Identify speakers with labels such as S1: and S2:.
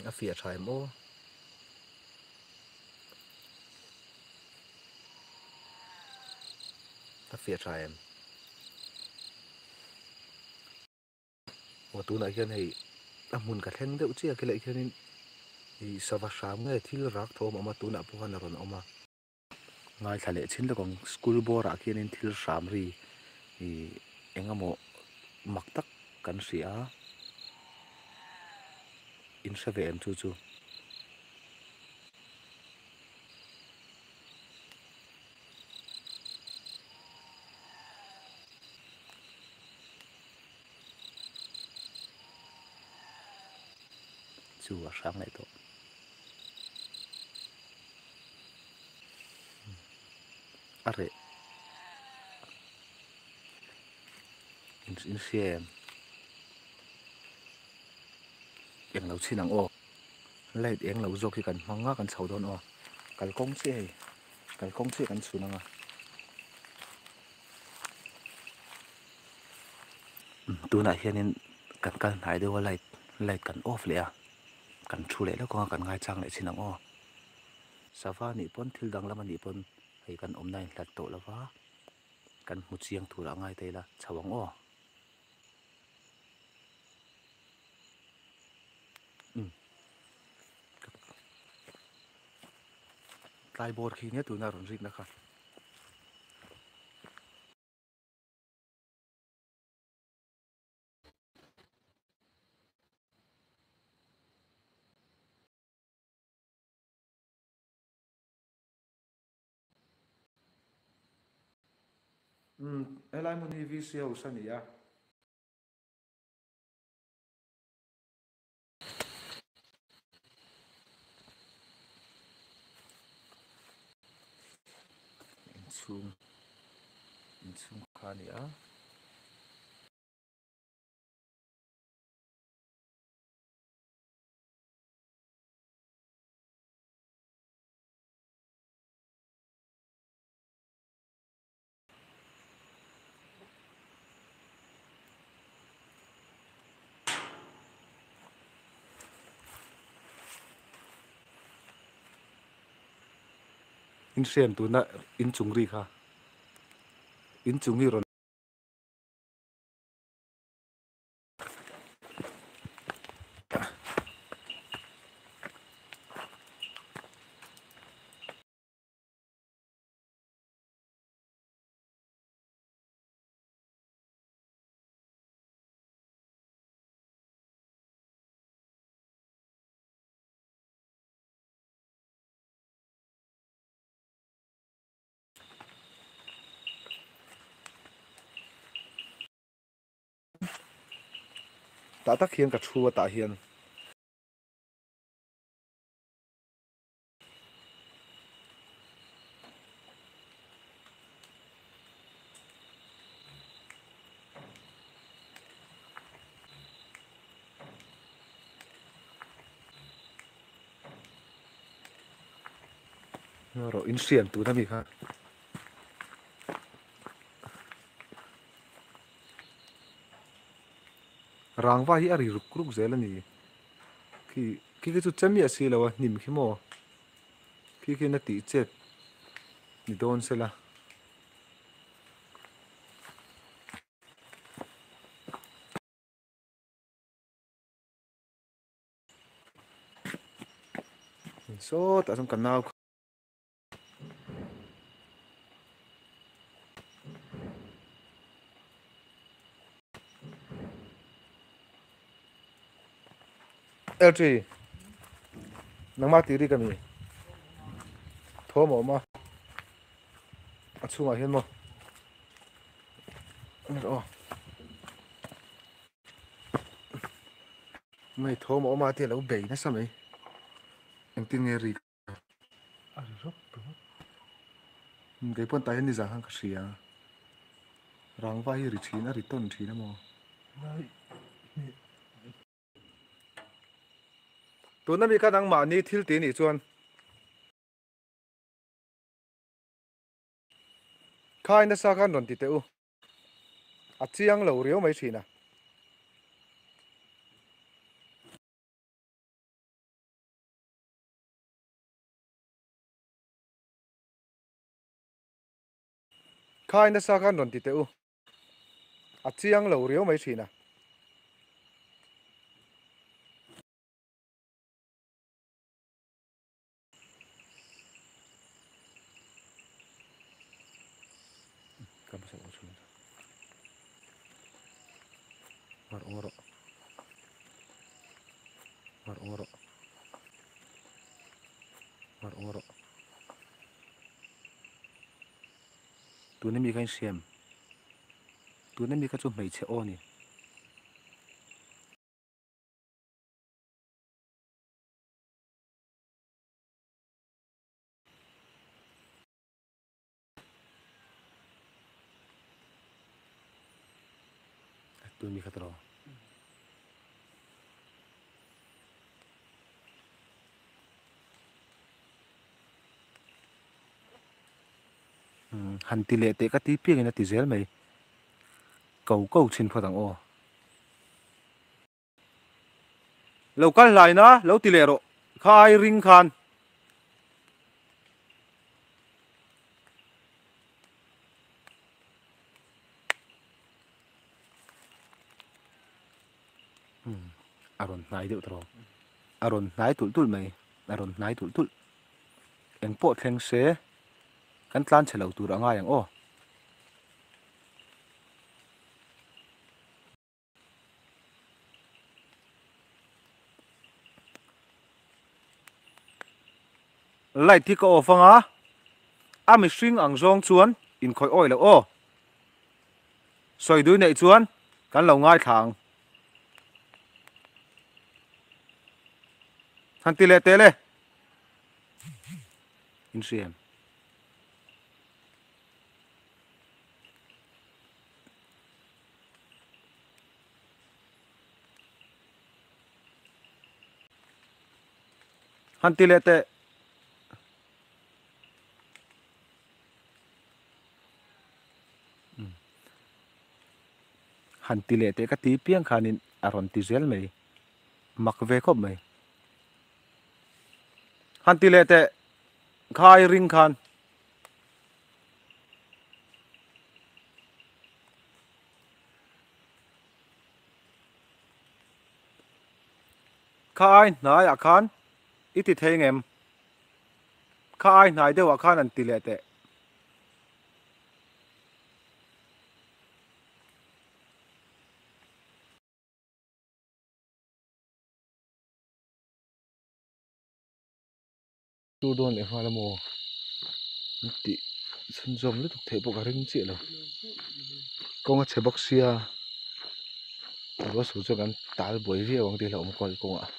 S1: A fiah tha em aw. A fiah tha em. Aw tunah hian hei a hmun ka thleng deuh chiah khi leh khianin ih sava hram nge thil rak thawm a awm a tunah pawh khan a rawn awm a. Ngaithla leh chin lawk ang school bawr ah khianin thil hram ri ih eng emaw mak tak kan hria a in hre ve em chu chu. Chu a hrang leh tawh. A reh in hria em? Eng lo chhin ang aw. Light eng lo zawk hi kan hmang a kan chho dawn aw. Kalkawng chiah hei kalkawng chiah kan chhun ang a. Tunah hianin kan kal hnai deuh a light light kan off leh a kan thu leh lawk ang a kan ngaichang leh chin ang aw sava nih pawn thil danglam a nih pawn hei kan awmna a inhlat tawh lo va kan hmu chiang tur ah ngai ta ila chho ang aw umm tlai bawr khi nia tuna rawn rikna kha. Umm helai hmun hi VC house a ni a. Inchhung inchhung kha a ni a. In hrem tuna inchung ri kha inchung hi rawn Tah tak hian ka thu a tah hian. Rawh in hriam tun ami kha. Rangva hi a ri ruk ruk zel a ni. Khi khi khi chu che miah si lo a hnim khi maw khi khian a tih chet ni dawn se la. Sawtah chuan ka nau kha Eltri nangmah tih rik ami thawm a awm a a chhungah hian maw aw mai thawm a awm a tia lo bei nasa mai engtin nge rik A ri rawp rawp. Kei pawn tah hian nizan khan ka hria. Rangva hi ri thin a ri tawn thin a maw? Tuna mi kha nangmahni thil tih anih chuan. Khai nasa khan rawn ti teh u. A chiang lo riau mai thin a. Khai nasa khan rawn ti teh u. A chiang lo riau mai thin a. Tuna mi kha in hriam tuna mi kha chu hmeichhe aw a ni. Tun mi kha tawh han ti leh teh ka ti piang in a ti zel mai ko ko chhin phawt ang aw. Lo kal hlaina lo ti leh rawh kha ai ring khan. A rawn hnai deuh tawh a rawn hnai tulh tulh mai a rawn hnai tulh tulh eng pawh thleng se kan tlan chhe lo tur a ngai ang aw. Light hi ka off anga a mihring ang zawng chuan inkhawih awih loh aw. Sawi dui neih chuan kan lo ngaithla ang. Han ti leh teh le. In hria em? Han ti leh teh. Han ti leh teh ka ti piang khanin a rawn ti zel mai. Mak ve khawp mai. Han ti leh teh khai ring khan. Kha ai hnaiah khan i ti thei ngem? Kha ai hnai deuhah khan an ti leh teh. Tur dawn leh nghal amaw an tih chhunzawm lutuk theih pawh ka ring chiah lo kawng a chhe bawk sia ruah sur chuan kan tal buai viau ang tih hlauhawm kual kawngah.